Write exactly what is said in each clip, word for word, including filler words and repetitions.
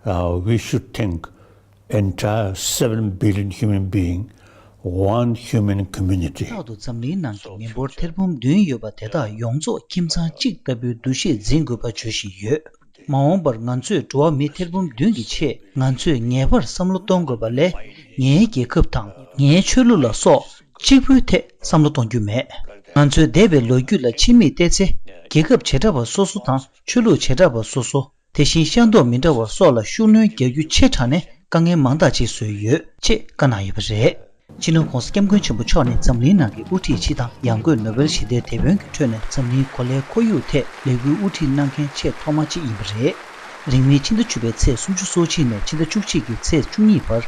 Uh, we should think entire seven billion human being, one human community. རྟག་ཏུ་འཛམ་གླིང་ནང་གི་མི་འབོར་ཐེར་འབུམ་བདུན་ཡོད་པ་དེ་དག་ཡོངས་རྫོགས་ཁྱིམ་ཚང་གཅིག་ལྟ་བུའི་འདུ་ཤེས་འཛིན་དགོས་པ་བརྗོད་བཞིན་ཡོད། མ་འོངས་པར་ང་ཚོས་འགྲོ་བ་མི་ཐེར་འབུམ་བདུན་གྱི་ཆེད་ང་ཚོས་ངེས་པར་བསམ་བློ་གཏོང་དགོས་པ་ལས། ངའི་རྒྱལ་ཁབ་དང་ངའི་ཆོས་ལུགས་ལ་སོགས་གཅིག་པུའི་ཐད་བསམ་བློ་གཏོང་རྒྱུ་མེད། ང་ཚོའི་འདས་པའི་ལོ་རྒྱུས་ལ་ཕྱི་མིག་བལྟས་ཚེ། རྒྱལ་ཁབ་བྱེ་བྲག་པ་སོ་སོ་དང་ཆོས་ལུགས་བྱེ་བྲག་པ་སོ་སོ། དེ་བཞིན་ཤ་མདོག་མི་འདྲ་བ་སོགས་ལ་ཤུགས་སྣོན་རྒྱག་རྒྱུ་ཆེ་དྲགས་ནས་དཀའ་ངལ་མང་དག་ཅིག་བཟོས་ཡོད་ཅེས་བཀའ་གནང་ཡོད་པ་རེད། སྤྱི་ནོར་༧གོང་ས་༧སྐྱབས་མགོན་ཆེན་པོ་མཆོག་ནས་འཛམ་གླིང་ནང་གི་དབུ་ཁྲིད་སྤྱི་དང་ཡང་སྒོས་ནོ་བེལ་ཞི་བདེའི་དེད་དཔོན་གྱི་ཁྲོད་ནས་འཛམ་གླིང་གོ་ལའི་ཁོར་ཡུག་ཐད་ལས་འགུལ་དབུ་ཁྲིད་གནང་མཁན་ཆེས་ཐོག་མ་གཅིག་ཡིན་པ་རེད། རིང་མིན་ཕྱི་ཟླ་བཅུ་པའི་ཚེས་སུམ་ཅུ་སོ་གཅིག་ནས་ཕྱི་ཟླ་བཅུ་གཅིག་གི་ཚེས་བཅུ་གཉིས་བར་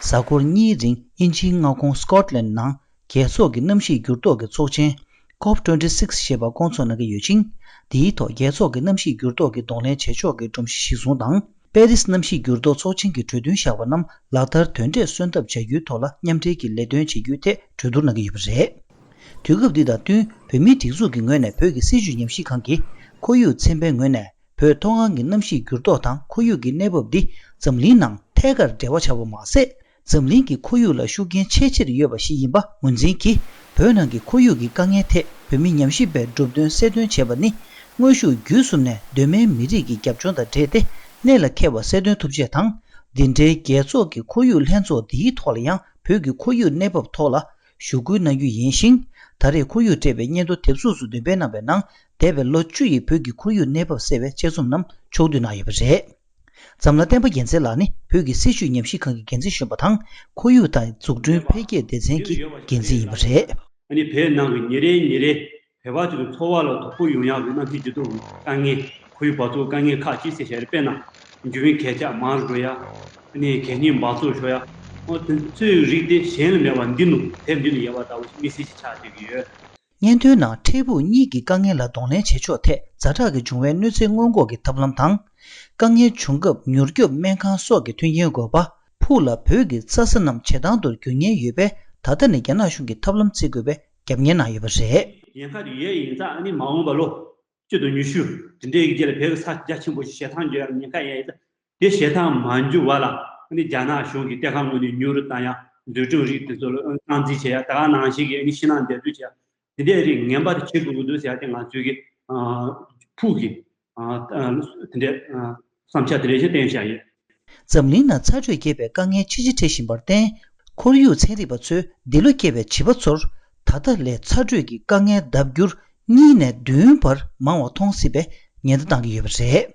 གཟའ་འཁོར་གཉིས་རིང་དབྱིན་ཇིའི་མངའ་ཁོངས་སི་ཀོཊ་ལན་ནང་རྒྱལ་ཚོགས་ཀྱི་གནམ་གཤིས་འགྱུར་ལྡོག་གི་ཚོགས་ཆེན། ཀོབ་ཊུ་ཝེན་ཊི་སིགས་ཞེས་པ་བསྐོང་ཚོགས་གནང་གི་ཡོད་ཅིང་། འདིའི་ཐོག་རྒྱལ་ཚོགས་ཀྱི་གནམ་གཤིས་འགྱུར་ལྡོག་གི་གདོང་ལེན་བྱེད་ཕྱོགས་ཀྱི་སྒྲོམ་གཞི་གཞིར་བཟུང་དང་། པེ་རིས་གནམ་གཤིས་འགྱུར་ལྡོག་ཚོགས་ཆེན་གྱི་གྲོས་མཐུན་བཞག་པ་རྣམས་ལག་བསྟར་དོན་འབྲས་སོན་ཐབས་བྱ་རྒྱུའི་ཐོག་ལ་མཉམ་འབྲེལ་གྱིས་ལས་དོན་བྱེད་རྒྱུའི་ཐད་གྲོས་བསྡུར་གནང་གི་ཡོད་པ་རེད། དུས་སྐབས་འདི་དང་བསྟུན་བོད་མིའི་སྒྲིག་འཛུགས་ཀྱི་ངོས་ནས་བོད་ཀྱི་སྲིད་བྱུས་ཉམས་ཞིབ་ཁང་གིས་ཁོར་ཡུག་ཚན་པའི་ངོས་ནས་བོད་མཐོ་སྒང་གི་གནམ་གཤིས་འགྱུར་ལྡོག་དང་ཁོར་ཡུག་གི་གནས་བབ་འདི་འཛམ་གླིང་ནང་ཐད་ཀར་འབྲེལ་བ་ཆགས་པ་མ་ཟད། འཛམ་གླིང་གི་ཁོར་ཡུག་ལ་ཤུགས་རྐྱེན་ཆེས་ཆེར་ཡོད་པ་ཞིག་ཡིན་པ་ངོས་འཛིན་གྱིས། བོད་ནང་གི་ཁོར་ཡུག་གི་དཀའ་ངལ་ཐད་བོད་མི་ཉམས་ཞིབ་པས་གྲུབ་དོན་གསལ་སྟོན་བྱས་པ་ནི། དངོས་ཤུགས་བརྒྱུད་གསུམ་ནས་གདོད་མའི་མི་རིགས་ཀྱི་རྒྱབ་ལྗོངས་དང་འབྲེལ་ཏེ། གནད་ལ་འཁེལ་བ་གསལ་སྟོན་ཐུབ་ཆེད་དང་། འདི་འདྲའི་རྒྱལ་ཚོགས་ཀྱི་ཁོར་ཡུག་ལྷན་ཚོགས་འདིའི་ཐོག་ལ་ཡང་བོད་ཀྱི་ཁོར་ཡུག་གནས་བབ་ཐོག་ལ་ཞུ་སྐུལ་གནང་རྒྱུ་ཡིན་ཞིང་། ད་རེས་ཁོར་ཡུག་སྤྲད་པའི་སྙན་ཐོ་དེབ་གཟུགས་སུ་འདོན་སྤེལ་གནང་བའི་ནང་། འདས་པའི་ལོ་བཅུ་ཡི་བོད་ཀྱི་ཁོར་ཡུག་གནས་བབ་གསལ་བའི་ཆེད་རྩོམ་རྣམས་ཕྱོགས་བསྡུས་གནང་ཡོད་པ་རེད། འཛམ་ལྷ་བསྟན་པ་རྒྱལ་མཚན་ལགས་ནི་བོད་ཀྱི་སྲིད་བྱུས་ཉམས་ཞིབ་ཁང་གི་འགན་འཛིན་གཞོན་པ་དང་། ཁོར་ཡུག་དང་འཛུགས་སྐྲུན་འཕེལ་རྒྱས་སྡེ་ཚན་གྱི་འགན་འཛིན་ཡིན་པ་རེད། ཨ་ནི་བོད་ནང་གི་ཉིན་རེ་ཉིན་རེ་བོད་པ་ཚོའི་འཚོ་བ་ལ་དོ་ཕོག་ཡོང་ཡག་གི་གནམ་གཤིས་འགྱུར་ལྡོག་གི་དཀའ་ངལ། ཁོར་ཡུག་འབག་བཙོག་དཀའ་ངལ་ཁག་ཅིག་ཟེར་བྱས་རེད། དཔེར་ན་འགྱུར་བའི་གས་ཆག་མང་རུ་འགྲོ་ཡག་ཨ་ནི་གད་སྙིགས་འབག་བཙོག་ཤོར་ཡག་འོ་དེ་ཚོའི་རིགས་དེ་གཞན་ལ་མེད་པ་འདི་ནང་བོད་འདི་ནང་ཡོད་པ་ལྟ་བུ་ཞིག་དམིགས་བསལ་ཞིག་ཆགས་བསྡད་ཀྱི་ཡོད། སྙན་ཐོའི་ནང་འཕྲལ་ཕུགས་གཉིས་ཀྱི་དཀའ་ངལ་ལ་གདོང་ལེན་བྱེད་ཕྱོགས་ཐད་ཛ་དྲག་གི་འབྱུང་བའི་གནོད་འཚེ་སྔོན་འགོག་གི་ཐབས་ལམ་དང་། དཀའ་ངལ་བྱུང་སྐབས་མྱུར་སྐྱོབ་སྨན་ཁང་སོགས་ཀྱི་མཐུན་རྐྱེན་དགོས་པ། ཕུགས་ལ་བོད་ཀྱི་རྩྭ་ས་རྣམས་བྱེ་ཐང་དུ་འགྱུར་ཉེན་ཡོད་པས། ད་ལྟ་ནས་རྒྱ་ནག་གཞུང་གིས་ཐབས་ལམ་བརྩི་དགོས་པའི་རྒྱབ་གཉེར་གནང་ཡོད་པ་རེད། ཉེན་ཁ་དེ་ཡོད་ཡིན་ཙང་ཨ་ནི་མ་འོངས་པ་ལོ་བཅུ་དང་ཉི་ཤུ་དེ་འདྲའི་རྗེས་ལ་བོད་ཀྱི་ས་རྒྱ་ཆེན་པོ་ཞིག་བྱེ་ཐང་འགྱུར་ཡག་ཉེན་ཁ་ཡོད་ཡིན་ཙང་། དེ་བྱེ་ཐང་མ་འགྱུར་བ་ལ་ཨ་ནི་རྒྱ་ནག་གཞུང་གིས་གཏེར་ཁ་དངོས་གནས་མྱུར་བཏང་ཡག་འཛུགས་སྐྲུན་རིགས་དེ་ཚོ་ལ་སྣང་འཛིན་བྱེད་ཡག་ད་ག་ནང་བཞིན་གྱི་ཨ་ནི་ཕྱི་ནང་འབྲེལ་མཐུད་བྱེད་ཡག་དེ་འདྲའི་རིགས་ངན་པ་དེ་བྱེད་དགོས་ཀྱི་འདུག་ཟེར་ཡག་དེ་ང་ཚོའི་གི་ཕུགས་ཀྱི་དེ་འདྲའི་བསམ་འཆར་དེ་འདྲ་ཞིག་བཏོན་བཞག་ཡོད། འཛམ་གླིང་ནང་ཚ་དྲོད་རྒྱས་པའི་དཀའ་ངལ་ཆེས་ཆེར་འཕྲད་བཞིན་པར་བརྟེན། ཁོར་ཡུག་ཚན་རིག་པ་ཚོས་འདི་ལོ་སྐྱེས་པའི་བྱིས་པ་ཚོར་ད་ལྟ་ལས་ཚ་དྲོད་ཀྱི་དཀའ་ངལ་ལྡབ་འགྱུར་གཉིས་ནས་བདུན་བར་མང་བ་མཐོང་སྲིད་པའི་ཉེན་བརྡ་བཏང་གི་ཡོད་པ་རེད།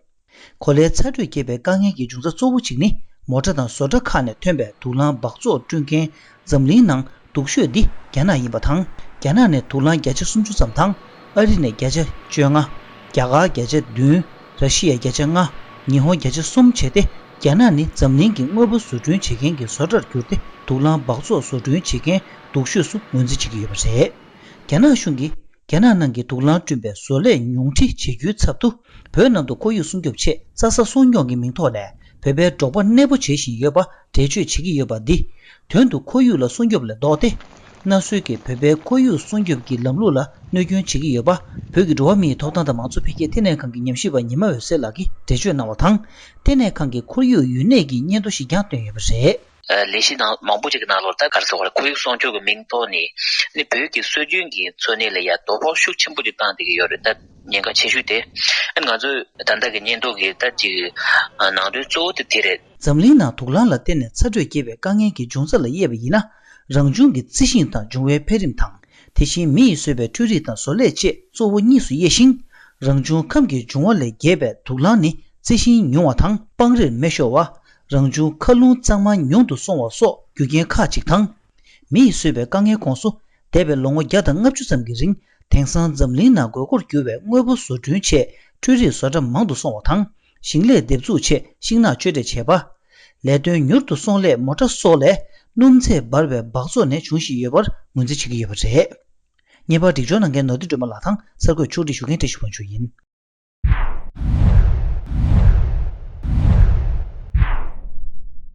གོ་ལའི་ཚ་དྲོད་རྒྱས་པའི་དཀའ་ངལ་གྱི་འབྱུང་རྩ་གཙོ་བོ་གཅིག་ནི་མོ་ཊ་དང་བཟོ་གྲྭ་ཁག་ནས་ཐོན་པའི་དུག་རླངས་འབག་བཙོག་བསྐྲུན་མཁན། འཛམ་གླིང་ནང་སྡུག་ཤོས་འདི་རྒྱ་ནག་ཡིན་པ་དང་། རྒྱ་ནག་ནས་དུག་རླངས་བརྒྱ་ཆ་སུམ་ཅུ་ཙམ་དང་། ཨ་རི་ནས་བརྒྱ་ཆ་བཅོ་ལྔ། རྒྱ་གར་བརྒྱ་ཆ་བདུན། ར་ཤི་ཡ་བརྒྱ་ཆ་ལྔ། ཉི་ཧོང་བརྒྱ་ཆ་གསུམ་བྱས་ཏེ། རྒྱ་ནག་ནི་འཛམ་གླིང་གི་དངོས་པོ་བཟོ་སྐྲུན་བྱེད་མཁན་གྱི་བཟོ་གྲྭར་གྱུར་ཏེ། དུག་རླངས་འབག་བཙོག་བཟོ་སྐྲུན་བྱེད་མཁན་སྡུག་ཤོས་སུ་ངོས་འཛིན་བྱེད་ཀྱི་ཡོད་པ་རེད། རྒྱ་ནག་གཞུང་གིས་རྒྱ་ནག་ནང་གི་དུག་རླངས་བསྐྲུན་པའི་བཟོ་ལས་ཉུང་འཕྲི་བྱེད་རྒྱུའི་ཚབ་ཏུ། བོད་ནང་དུ་ཁོར་ཡུག་སྲུང་སྐྱོབ་ཆེད་རྩྭ་ས་སྲུང་སྐྱོང་གི་མིང་ཐོག་ནས་བོད་པའི་འབྲོག་པ་གནས་སྤོ་བྱེད་བཞིན་ཡོད་པ་འགྲེལ་བརྗོད་བྱེད་ཀྱི་ཡོད་པ་འདི། དོན་དུ་ཁོར་ཡུག་ལ་སྲུང་སྐྱོབ་ལས་ལྡོག་སྟེ། གནའ་སྲོལ་གྱི་བོད་པའི་ཁོར་ཡུག་སྲུང་སྐྱོབ་ཀྱི་ལམ་ལུགས་ལ་གནོད་སྐྱོན་བྱེད་ཀྱི་ཡོད་པ། བོད་ཀྱི་འགྲོ་བ་མིའི་ཐོབ་ཐང་དང་མང་གཙོ་འཕེལ་རྒྱས་ལྟེ་གནས་ཁང་གི་ཉམས་ཞིབ་པ་ཉི་མ་འོད་ཟེར་ལགས་ཀྱིས་འགྲེལ་བརྗོད་གནང་བ་དང་། ལྟེ་གནས་ཁང་གི་ཁོར་ཡུག་ཡུན་གནས་ཀྱི་སྙན་ཐོ་ཞིག་ཀྱང་བཏོན་ཡོད་པ་རེད། ལས་གཞི་ནང་མང་པོ་ཅིག་གི་ནང་ལོགས་ད་ག་རེ་ཟེར་དགོས་རེད། ཁོར་ཡུག་སྲུང་སྐྱོབ་ཀྱི་མིང་ཐོག་ནས་ནི་བོད་ཀྱི་སྲོལ་རྒྱུན་གྱི་འཚོ་གནས་ལ་ཡ་དོ་ཕོག་ཤུགས་ཆེན་པོ་ཅིག་བཏང་བསྡད་ཀྱི་ཡོད་རེད། ད་ཉེན་ཁ་ཆེ་ཤོས་དེ་ཨ་ནི་ང་ཚོས་ད་ལྟ་གི་སྙན་ཐོ་གི་ད་ཅིག་ནང་དོན་གཙོ་བོ་དེ་དེ་རེད། འཛམ་གླིང་ནང་དུག་རླངས་ལ་བརྟེན་ནས་ཚ་དྲོད་རྒྱས་པའི་དཀའ་ངལ་གྱི་འབྱུང་རྩ་ལ་དབྱེ་བ་ཡིན་ན། རང་བྱུང་གི་རྩི་ཤིང་དང་འབྱུང་བའི་འཕེལ་རིམ་དང་། དེ་བཞིན་མི་ཡིས་བཟོས་པའི་འཕྲུལ་རིག་དང་བཟོ་ལས་བཅས་གཙོ་བོ་གཉིས་སུ་དབྱེ་ཞིང་། རང་བྱུང་ཁམས་ཀྱི་འབྱུང་བ་ལས་རྒྱས་པའི་དུག་རླངས་ནི་རྩི་ཤིང་ཉུང་བ་དང་སྤང་རིར་མེ་ཤོར་བ། རང་བྱུང་མཁའ་རླུང་གཙང་མ་ཉུང་དུ་སོང་བ་སོགས་རྒྱུ་རྐྱེན་ཁག་ཅིག་དང་། མི་ཡིས་བཟོས་པའི་དཀའ་ངལ་ཁོངས་སུ་འདས་པའི་ལོ་ངོ་བརྒྱ་དང་ལྔ་བཅུ་ཙམ་གྱི་རིང་དེང་སང་འཛམ་གླིང་ནང་དགོས་མཁོར་གྱུར་པའི་དངོས་པོ་བཟོ་སྐྲུན་ཆེད་འཕྲུལ་རིག་བཟོ་གྲྭ་མང་དུ་སོང་བ་དང་། ཞིང་ལས་འདེབས་འཛུགས་ཆེད་ཤིང་ནགས་གཅོད་འབྲེག་བྱས་པ། ལས་དོན་མྱུར་དུ་སོང་སླད་མོ་ཊ་སོགས་ལས་སྣུམ་ཚད་འབར་བའི་འབག་བཙོག་ནད་བྱུང་བཞིན་ཡོད་པར་ངོས་འཛིན་བྱེད་ཀྱི་ཡོད་པ་རེད། ངེས་པར་སྒྲིག་སྦྱོར་གནང་མཁན་ནོར་བདེ་སྒྲོལ་མ་ལགས་དང་གསར་འགོད་ཕྱོགས་སྒྲིག་ཞུ་མཁན་བཀྲ་ཤིས་དབང་ཕྱུག་ཡིན།